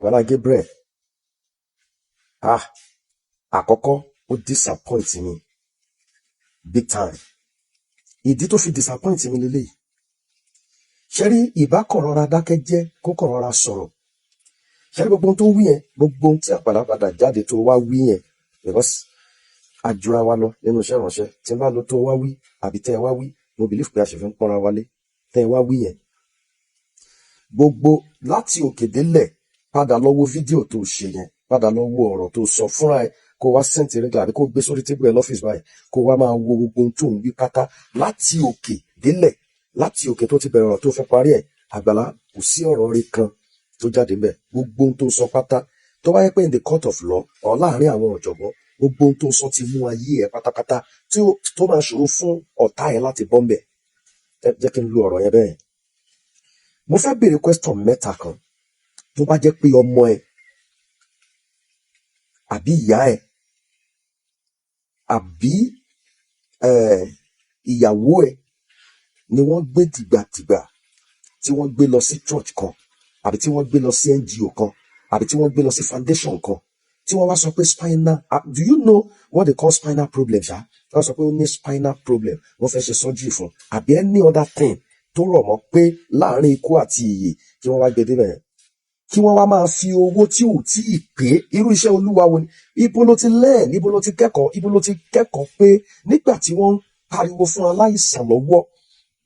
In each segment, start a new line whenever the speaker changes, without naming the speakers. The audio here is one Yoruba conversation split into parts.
Àgbàlá Gabriel, ah, àkọ́kọ́, ó disappoint mi big time. Ìdí tó fi disappoint mi lélẹ́yìí ṣe rí, ìbá kọ̀ rọra dákẹ́ jẹ́, kó kọ̀ rọra sọ̀rọ̀. Ṣe rí gbogbo ohun tó wí yẹn, gbogbo ohun tí Àgbàlá padà jáde tó wá wí yẹn, because àjùra wa lọ nínú iṣẹ́ ìránṣẹ́ tí n bá lọ tó wá wí àbí tẹ́ ẹ wá wí, mo believe pé a ṣe fi ń pọ́nra wálé. Tẹ́ ẹ wá wí yẹn, gbogbo láti òkè délẹ̀, padà lọ wo fídíò tó ṣe yẹn, padà lọ wo ọ̀rọ̀ tó sọ fúnra ẹ, kó wá send rẹ́gà àbí kó gbé sórí table ẹ lọ́fíìsì báyìí, kó wá máa wo gbogbo ohun tó ń wí pátá láti òkè délẹ̀, láti òkè tó ti bẹ̀rẹ̀ ọ̀rọ̀ tó fẹ́ parí ẹ̀. Àgbàlá, kò sí ọ̀rọ̀ rí kan tó jáde ńbẹ̀. Gbogbo ohun tó sọ pátá, tó bá yẹ pé in the court of law or láàrin àwọn ọ̀jọ̀gbọ́n, gbogbo ohun tó sọ ti mú ayé ẹ pátápátá tí ó tó máa ṣòro fún ọ̀tá ẹ láti bọ́ ńbẹ̀. Ẹ jẹ́ kí n lu ọ̀rọ̀ yẹn bẹ́ẹ̀. Mo fẹ́ béèrè question mẹ́ta kan. Tó bá jẹ́ pé ọmọ ẹ àbí ìyá ẹ àbí ìyàwó ẹ ni wọ́n gbé dìgbàdìgbà, tí wọ́n gbé lọ sí church kan, àbí tí wọ́n gbé lọ sí NGO kan, àbí tí wọ́n gbé lọ sí foundation kan, tí wọ́n wá sọ pé spinal, do you know what they call spinal problem ṣá? Wọ́n sọ pé ó ní spinal problem, wọ́n fẹ́ ṣe surgery fún, àbí any other thing tó rọ̀ mọ́ pé láàrin ikú àti ìyè, kí wọ́n wá gbé débẹ̀ yẹn, kí wọ́n wá máa fi owó tí ò tí ì pé. Irú iṣẹ́ Olúwa wo ni? Ibo ló ti learn? Ibo ló ti kẹ́kọ̀ọ́? Ibo ló ti kẹ́kọ̀ọ́ pé nígbà tí wọ́n ń pariwo fún aláìsàn lọ́wọ́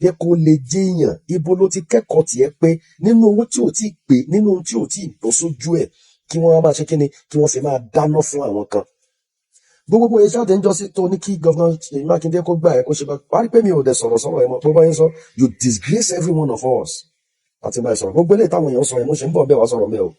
pé kó lè jéèyàn, ibo ló ti kẹ́kọ̀ọ́ tiẹ̀ pé nínú owó tí ò tí ì pé, nínú ohun tí ò tí ì bọ́ sójú ẹ̀, kí wọ́n wá máa ṣe kíni, kí wọ́n fi máa dáná fún àwọn kan? Gbogbo bóyá jáde ń jọ sí tó ní kí Governor Ṣèyí Mákindé kó gbà ẹ, kó ṣe bá wá rí pé mi ò dẹ̀ sọ̀rọ̀ sọ̀rọ̀ ẹ mọ́. Bó bá yẹn sọ, you disgrace every one of us àti máa sọ̀rọ̀. Gbogbo eléyìí táwọn èèyàn sọ yẹn, mo ṣe ń bọ̀ bẹ́ẹ̀ wá sọ̀rọ̀ mẹ́ o.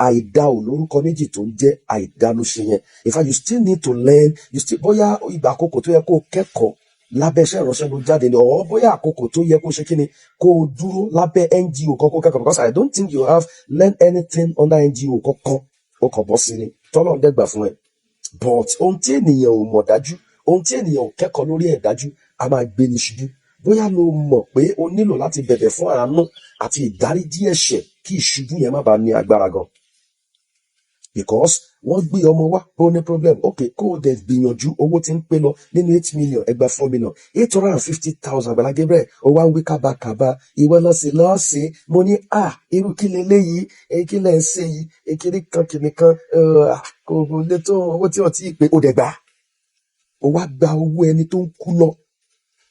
Àìdá ò lórúkọ méjì tó ń jẹ́ àìdá ló ṣe yẹn. In fact, you still need to learn. You still, bóyá ìgbà àkókò tó yẹ kó kẹ́kọ̀ọ́ lábẹ́ iṣẹ́ ìránṣẹ́ ló jáde ni, ọ̀ bóyá àkókò tó yẹ kó ṣe kí ni, kó o dúró lábẹ́ NGO kan kó kẹ́kọ̀ọ́, because I don't think you have learned anything under NGO kankan. Ó kàn bọ́ sí ni, tọ́lọ́ ń dẹ́gbà fún ẹ. But ohun tí ènìyàn ò mọ̀ dájú, ohun tí ènìyàn ò kẹ́kọ̀ọ́ lórí ẹ̀ dájú, a máa gbé ní ṣubú. Bóyá ló mọ̀ pé o nílò láti bẹ̀bẹ̀ fún àánú àti ìdáríjì ẹ̀ṣẹ̀ kí ìṣubú yẹn má bàa ní agbára gan, because wọ́n gbé ọmọ wá, ó ní problem. Ok, kó o dẹ̀ gbìyànjú, owó tí ń pé lọ nínú 8 million, ẹgbàá 4,850,000. Àgbàlá Gabriel, ó wá ń wí kábàkàbà, ìwọ lọ́sẹ̀ lọ́sẹ̀. Mo ní à, irú kí leléyìí? Kí lẹ̀ ń ṣe yìí? Kiri kan kìnì kan, kò lè tó owó tí ò tí ì pé. Ó dẹ̀ gbà, ó wá gba owó ẹni tó ń kú lọ,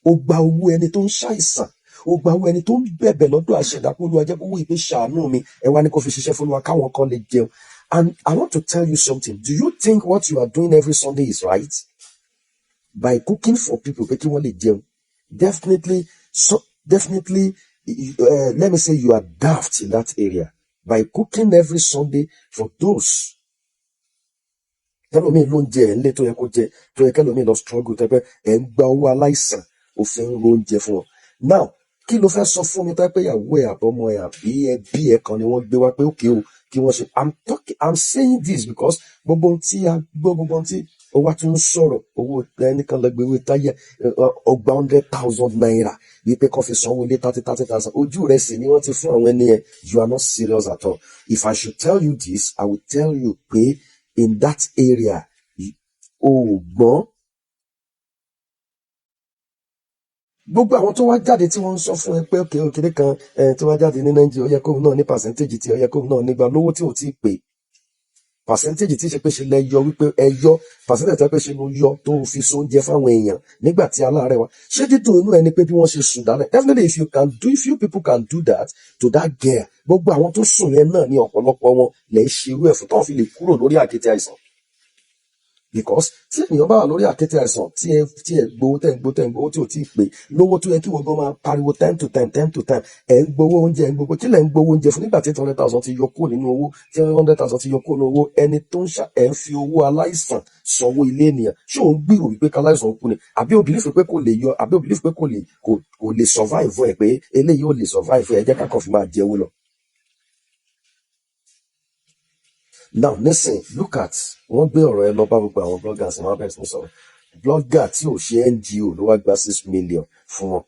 ó gba owó ẹni tó ń ṣàìsàn, ó gba owó ẹni tó ń bẹ̀bẹ̀ lọ́dọ̀ àṣẹ̀dá pé Olúwa, jẹ́ kó wí pé ṣàánú mi. Ẹ wá ní kó fi ṣiṣẹ́ fún Olúwa káwọn kan lè jẹun. And I want to tell you something. Do you think what you are doing every Sunday is right, by cooking for people pé kí wọ́n lè jẹun? Definitely, so definitely, let me say you are daft in that area by cooking every Sunday for those tẹlomi ló ń jẹ ẹ ńlẹ tó yẹ kó jẹ, tó yẹ kẹlòmíì lọ struggle, tẹpẹ ẹ ń gba owó aláìsàn, òfin ń ro oúnjẹ fún wọn. Now, kí ló fẹ́ sọ fún mi tó yẹ pé ìyàwó ẹ, àbọ̀mọ ẹ, àbí ẹbí ẹ kan ni wọ́n gbé wá pé òkè o, kí wọ́n ṣe? I'm talking, I'm saying this because gbogbo ohun tí a gbọ́, gbogbo ohun tí ó wá tún ń sọ̀rọ̀, owó ẹnìkan lọ gbé owó táyà ọgbà ₦100,000 wípé kó fi sanwó ilé, thirty thirty thousand, ojú rẹ̀ sì ni wọ́n ti fún àwọn ẹni yẹn. You are not serious at all. If I should tell you this, I will tell you pé in that area, o ò gbọ́n. Gbogbo àwọn tó wá jáde tí wọ́n ń sọ fún ẹ pé òkè òkèrè kan ẹ tó wá jáde ní Nàìjíríà, ó yẹ kóun náà ní percentage tí ó yẹ kóun náà nígbà lówó tí ò tí ì pé, percentage tí ṣe pé ṣe lẹ yọ, wípé ẹ yọ percentage tó pé ṣe ló yọ tó fi so oúnjẹ fáwọn èèyàn nígbà tí aláàárẹ̀ wa ṣé dídùn inú ẹni pé bí wọ́n ṣe sùn dálẹ̀. Definitely, if you can do, if you people can do that to that girl, gbogbo àwọn tó sùn yẹn náà ní ọ̀pọ̀lọpọ̀ wọn lè ṣe irú ẹ̀ fún tó fi lè kúrò lórí àkéte àìsàn, because tí ènìyàn bá wà lórí àkéte àìsàn, tí ẹ gbowó, tẹ́ ń gbowó, tẹ́ ń gbowó tí ò tí ì pé lówó tó yẹ kí wọ́n gan máa pariwo time to time, time to time, ẹ̀ ń gbowó oúnjẹ, ẹ̀ ń gbowó. Kí lẹ̀ ń gbowó oúnjẹ fún nígbà tí 800,000 ti yọ kúrò nínú owó, tí 100,000 ti yọ kúrò nínú owó ẹni tó ń ṣà? Ẹ̀ ń fi owó aláìsàn sanwó ilé ènìyàn. Ṣé òun gbèrò wípé káláìsàn kú ni, àbí o believe pé kò lè yọ, àbí o believe pé kò lè survive ẹ, pé eléyìí ò lè survive ẹ, jẹ́ ká kàn fi máa jẹ owó lọ? Now nísìn, look at, wọ́n gbé ọ̀rọ̀ ẹ lọ bá gbogbo àwọn bloggers, wọn bẹ̀rẹ̀ sí ní sọ̀rọ̀. Blogger tí ò ṣe NGO ló wá gba 6 million fún wọn.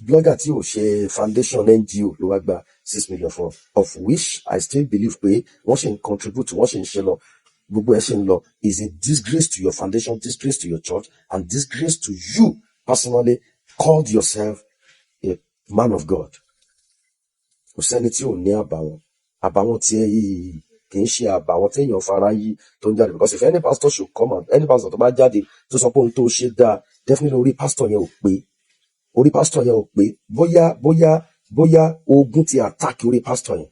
Blogger tí ò ṣe foundation NGO ló wá gba 6 million fún ọ, of which I still believe pé wọ́n ṣì ń contribute, wọ́n ṣì ń ṣe lọ, gbogbo ẹ̀ ṣì ń lọ, is a disgrace to your foundation, disgrace to your church and disgrace to you personally, called yourself a man of God. Kò sẹ́ni tí ò ní àbàwọ́n. Àbàwọ́n tiẹ̀ yìí kì í ṣe àbàwọ́n téèyàn fara yí tó ń jáde, because if any pastor should come out, any pastor tó bá jáde tó sọ pé ohun tó ṣe dáa, definitely orí pastor yẹn ò pé, orí pastor yẹn ò pé. Bóyá ogun ti attack orí pastor yẹn,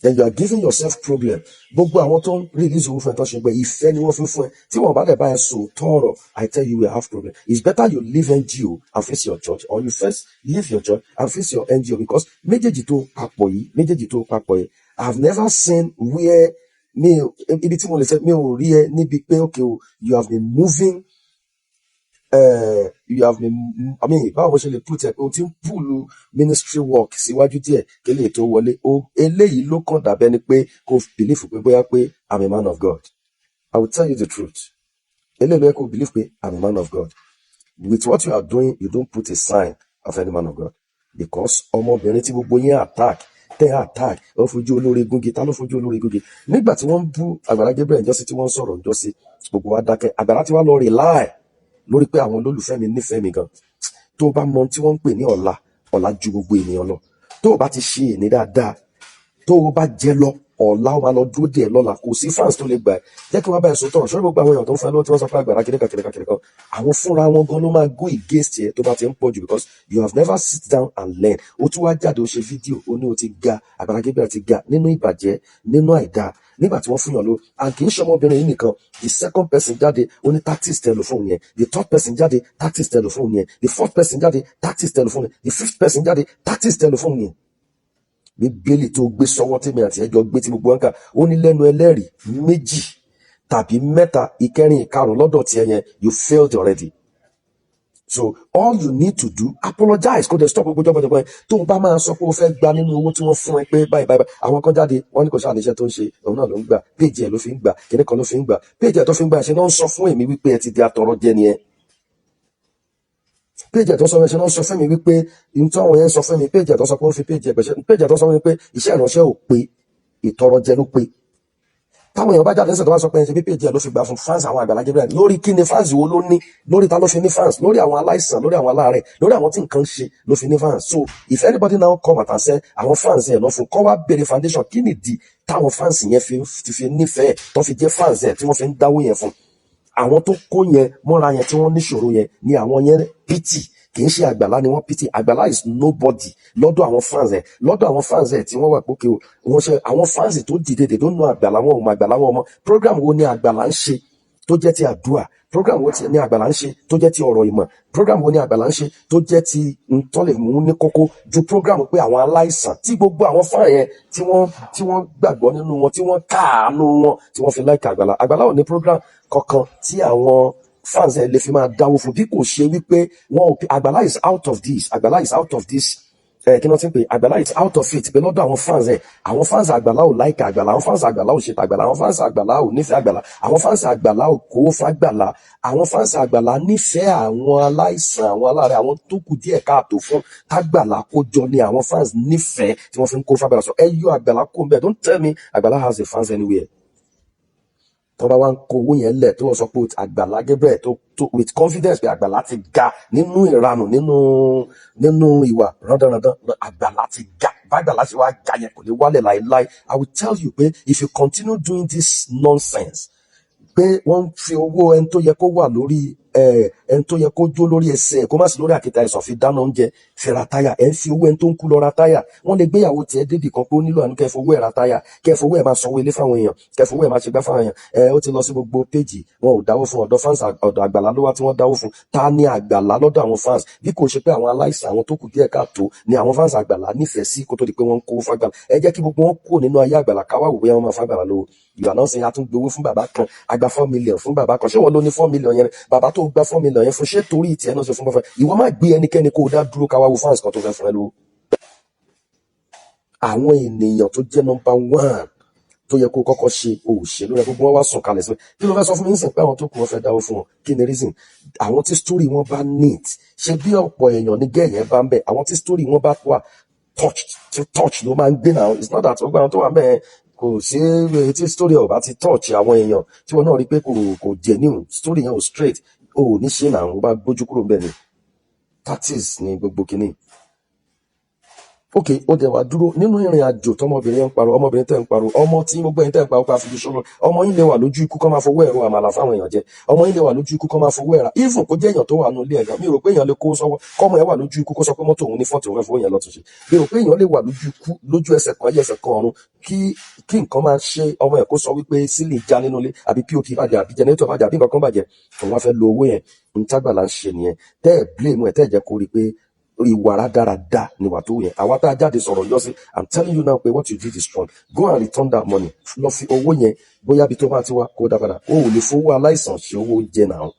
then you are giving yourself problem. Gbogbo àwọn tó ń release owó fún ẹ, tó ṣe pé ìfẹ́ ni wọ́n fi fún ẹ, tí wọ́n bá dẹ̀ bá ẹ sọ tọrọ, I tell you, we have problem. It's better you leave NGO and face your church, or you first leave your church and face your NGO, because méjèèjì tó papọ̀ yìí, I have never seen where mi ibi tí mo lè sẹ mi ò rí ẹ níbi pé, okay o, you have been moving, you have been, I mean, báwo mo ṣe lè put ẹ pé o ti ń pull ministry work síwájú díẹ̀ kí lè tó wọlé o. Eléyìí ló kàn dàbẹ́ ni pé kò believe pé bóyá pé I'm a man of God. I will tell you the truth, eléyìí ló yẹ kó believe pé I'm a man of God. With what you are doing, you don't put a sign of any man of God, because ọmọbìnrin tí gbogbo yín attack, tẹ́ attack, ó fojú olóore gúngi. Ta ló fojú olóore gúngi nígbà tí wọ́n ń bú Àgbàlá Gabriel ńjọ́sí, tí wọ́n ń sọ̀rọ̀ ńjọ́sí, gbogbo wa dákẹ́. Àgbàlá tí wàá lọ rely lórí pé àwọn olólùfẹ́ mi nífẹ̀ẹ́ mi gan. Tó o bá mọ ohun tí wọ́n ń pè ní ọ̀la, ọ̀la ju gbogbo ènìyàn lọ. Tó o bá ti ṣe èní dáadáa, tó o bá jẹ lọ, ọ̀la ó máa lọ dúró díẹ̀ lọ́la. Kò sí fans tó lè gbà ẹ́. Jẹ́ kí wọ́n bá ẹ sọ tọrọ sórí gbogbo àwọn èèyàn tó ń fẹ́ lọ́wọ́, tí wọ́n sọ pé Àgbàlá kìnìkan kìnìkan kìnìkan, àwọn fúnra wọn gan ló máa go against ẹ tó bá ti ń pọ̀ jù, because you have never sit down and learn. Ó tún wá jáde, ó ṣe fídíò, ó ní o ti ga, Àgbàlá Gabriel ti ga nínú ìbàjẹ́, nínú àìdáa, nígbà tí wọ́n fún yàn ló. And kì í ṣe ọmọbìnrin yìí nìkan. The second person jáde, ó ní tactics tẹ lò fún yẹn. The third person jáde, tactics tẹ lò fún yẹn. The fourth person jáde, tactics tẹ lò fún yẹn. The fifth person jáde, tactics tẹ lò fún yẹn. Bíbélì tó gbé sọ́wọ́, tèmi àti ẹjọ́ gbé, tí gbogbo wọn kà, ó ní lẹ́nu ẹlẹ́rìí méjì tàbí mẹ́ta, ìkẹrin, ìkarùn lọ́dọ̀ tiẹ̀ yẹn, you failed already. So all you need to do, apologize, kó dẹ̀ stop gbogbo jọ́gbọ́jọ́gbọ́ yẹn. Tó o bá máa sọ pé o fẹ́ gba nínú owó tí wọ́n fún ẹ pé báyìí báyìí báyìí, àwọn kan jáde, wọ́n ní kò sáà níṣẹ́ tó ń ṣe, òun náà ló ń gbà, péjì ẹ̀ ló fi ń gbà, kíní kan ló fi ń gbà, péjì ẹ̀ tó fi ń gbà ṣe náà ń sọ fún èmi wípé ẹ ti di atọrọ jẹ ni ẹ. Péjì ẹ̀ tó sọ fún mi ṣe náà ń sọ fún mi wípé nítorí àwọn yẹn ń sọ fún mi, péjì ẹ̀ tó sọ pé ó fi péjì ẹ̀ pẹ̀ṣẹ̀, péjì ẹ̀ tó sọ fún mi pé iṣẹ́ ìránṣẹ́ ò pé, ìtọrọ jẹ ló pé. Táwọn èèyàn bá jáde ńsẹ̀ tó bá sọ pé ẹ ṣe bí péjì ẹ̀ ló fi gbà fún fans àwọn Àgbàlá Gabriel, lórí kí ni? Fans wo ló ní? Lórí ta ló fi ní fans? Lórí àwọn aláìsàn, lórí àwọn aláàárẹ̀, lórí àwọn tí nǹkan ń ṣe ló fi ní fans. So if anybody now come out and say àwọn fans ẹ̀ lọ fún kọ́, wá béèrè foundation, kí nìdí táwọn fans yẹn fi nífẹ̀ẹ́, tó fi jẹ́ fans ẹ̀, tí wọ́n fi ń dáwó yẹn fún? Àwọn tó kó yẹn mọ́ra yẹn, tí wọ́n níṣòro yẹn ni àwọn yẹn pity, kì í ṣe Àgbàlá ni wọ́n pity. Àgbàlá is nobody lọ́dọ̀ àwọn fans ẹ̀, lọ́dọ̀ àwọn fans ẹ̀ tí wọ́n wà pókè o. Wọ́n ṣe àwọn fans tó dìde, they don't know Àgbàlá, wọn ò mọ Àgbàlá, wọn mọ program wo ni Àgbàlá ń ṣe tó jẹ́ ti àdúrà, program wo ni Àgbàlá ń ṣe tó jẹ́ ti ọ̀rọ̀ ìmọ̀, program wo ni Àgbàlá ń ṣe tó jẹ́ ti ntọ́lẹ̀ mú ní kókó ju program pé àwọn aláìsàn tí gbogbo àwọn fáwọn yẹn tí wọ́n gbàgbọ́ nínú wọn, tí wọ́n káàánú wọn, tí wọ́n fi like Àgbàlá. Àgbàlá ò ní program kankan tí àwọn fans ẹ lè fi máa dáwó fún, bí kò ṣe wípé wọn ò. Àgbàlá is out of this, Àgbàlá is out of this. Ẹ kí ni wọ́n ti ń pè, Àgbàlá is out of it, pé lọ́dọ̀ àwọn fans ẹ̀, àwọn fans Àgbàlá ò like Àgbàlá, àwọn fans Àgbàlá ò ṣe tàgbàlá, àwọn fans Àgbàlá ò nífẹ̀ẹ́ Àgbàlá, àwọn fans Àgbàlá ò kó fàgbàlá. Àwọn fans Àgbàlá nífẹ̀ẹ́ àwọn aláìsàn, àwọn aláàárẹ̀, àwọn tó kù díẹ̀ káàtó fún tágbàlá kó jọ ni àwọn fans nífẹ̀ẹ́ tí wọ́n fi ń kó fàgbàlá. Sọ ẹ yọ Àgbàlá kó mbẹ́. Don't tell me Àgbàlá has a fans anywhere. Tó bá wá ń kó owó yẹn lẹ̀, tó wọ́n sọ pé Àgbàlá Gabriel tó with confidence pé Àgbàlá ti ga nínú ìranù, nínú ìwà rándanrandan, Àgbàlá ti ga, bàgbàlá ṣe wá ga yẹn, kò lè wálẹ̀ láéláé. I will tell you pé if you continue doing this nonsense, pé wọ́n ń fi owó ẹni tó yẹ kó wà lórí ẹni tó yẹ kó jó lórí ẹsẹ̀, kó má sí lórí àkìtà ẹ̀sán, fi dáná oúnjẹ, fi ra táyà, ẹ̀ ń fi owó ẹni tó ń kú lọ ra táyà. Wọ́n lè gbéyàwó tiẹ̀ débì kan pé ó nílò àánú, kẹ́ fowó ẹ̀ ra táyà, kẹ́ fowó ẹ̀ máa sanwó ilé fáwọn èèyàn, kẹ́ fowó ẹ̀ máa ṣe gbá fáwọn èèyàn. Ẹ ó ti lọ sí gbogbo péjì, wọn ò dáwó fún. Ọ̀dọ̀ fans, ọ̀dọ̀ Àgbàlá ló wá tí wọ́n dáwó fún. Ta ni Àgbàlá lọ́dọ̀ àwọn fans? Bí kò ṣe pé àwọn aláìsàn, àwọn tó kù díẹ̀ káàtó ni àwọn fans Àgbàlá nífẹ̀ẹ́ sí, kó tó di pé wọ́n ń kó fàgbàlá. Ẹ jẹ́ kí gbogbo wọn kúrò nínú ayé Àgbàlá, káwá wò bóyá wọ́n máa fàgbàlá lówó. You are now saying a tún gbowó fún bàbá kan, a gba 4 million fún bàbá kan. Ṣé wọ́n ló ní 4 million yẹn? Bàbá tó gba 4 million yẹn fún, ṣé torí tiẹ̀ náà ṣe fún bàbá? Ìwọ má gbé ẹnikẹ́ni, kó o dá dúró, káwá wo fans kan tó fẹ́ fún ẹ lówó. Àwọn ènìyàn tó jẹ́ number one tó yẹ kó kọ́kọ́ ṣe, ò ṣe lórí ẹ. Gbogbo wọn wá sùn kalẹ̀ sí. Kí ló fẹ́ sọ fún mi nísìnyí pé àwọn tó kù, wọn fẹ́ dáwó fún wọn? Kí ni reason? Àwọn tí story wọn bá neat, ṣe bí ọ̀pọ̀ èèyàn ní gẹ́ẹ̀ yẹn bá ń bẹ̀, àwọn tí story wọn bá wà Touch to touch ló máa ń gbé náà. It's not that gbogbo àwọn tó wà mẹ́ẹ̀ kò sí tí story ọ̀ bá ti touch àwọn èèyàn tí wọn náà rí pé kò genuine, story yẹn ò straight, o ò ní ṣe náà, o bá gbójú kúrò níbẹ̀ ni. Tactics ni gbogbo kìíní. Ok, ó dẹ̀ wá dúró nínú ìrìn àjò tọmọbìnrin yẹn ń parọ́, ọmọbìnrin tẹ́ ń parọ́, ọmọ tí gbogbo ẹ̀yin tẹ́ ń parọ́ pa àfijù sọ́lọ́. Ọmọ yín lè wà lójú ikú kọ́ máa fowó ẹ̀rọ àmàlà fáwọn èèyàn jẹ. Ọmọ yín lè wà lójú ikú kọ́ máa fowó ẹ̀rà. Even kó jẹ́ èèyàn tó wà nínú ilé ẹ̀gàn, mi rò pé èèyàn lè kó sọ́wọ́ kọ́mọ ẹ̀ wà lójú ikú kó sọ pé mọ́tò òun ní fault, òun fẹ́ fowó yẹn lọ túnṣe. Mi rò pé èèyàn lè wà lójú ikú, lójú ẹsẹ̀ kan ayé, ẹsẹ̀ kan ọ̀run, kí nǹkan máa ṣe ọmọ ẹ̀ kó sọ wípé sílì já nínú ilé àbí POP bàjẹ́ àbí generator bàjẹ́ àbí nǹkan kan bàjẹ́, òun wá fẹ́ lo owó yẹn. Ń tágbàlá ń ṣe nìyẹn. Tẹ́ ẹ̀ blame ẹ̀, tẹ́ ẹ̀ jẹ́ kó rí i pé ìwà rádaràda níwà tó yẹn. Àwa tá a jáde sọ̀rọ̀ yọ sí, I'm telling you now pé what you did is wrong. Go and return that money. Lọ fi owó yẹn, bóyá bí tó bá ti wá, kó dá padà. O ò lè fowó aláìsàn ṣe owó oúnjẹ náà.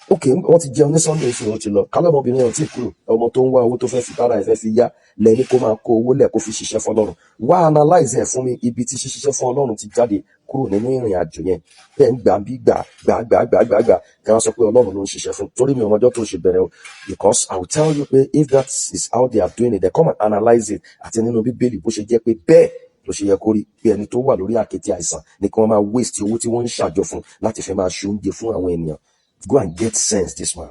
Ok, wọ́n ti jẹun ní Sunday, oṣù wọn ti lọ. Kálọ́mọbìnrin yẹn ò tí ì kúrò. Ọmọ tó ń wá owó tó fẹ́ fi bára ẹ̀ fẹ́ fi yá lẹ́ni kó máa kó owó lẹ̀ kó fi ṣiṣẹ́ fọlọ́run. Wá analyze ẹ̀ fún mi, ibi tí ṣíṣiṣẹ́ fún Ọlọ́run ti jáde kúrò nínú ìrìn àjò yẹn. Bẹ́ẹ̀ ń gbà bí gbà gbà gbà gbà gbà gbà kí wọ́n sọ pé Ọlọ́run ló ń ṣiṣẹ́ fún, torí mi ò mọjọ́ tó ṣe bẹ̀rẹ̀ o. Because I will tell you pé if that is how they are doing it, they come and analyze it àti nínú Bíbélì bó ṣe jẹ́ pé bẹ́ẹ̀ ló ṣe yẹ kó rí, pé ẹni tó wà lórí àkéte àìsàn ni kí wọ́n máa waste owó tí wọ́n ń ṣàjọ fún láti fẹ́ máa ṣe oúnjẹ fún àwọn ènìyàn. Go and get sense, this man.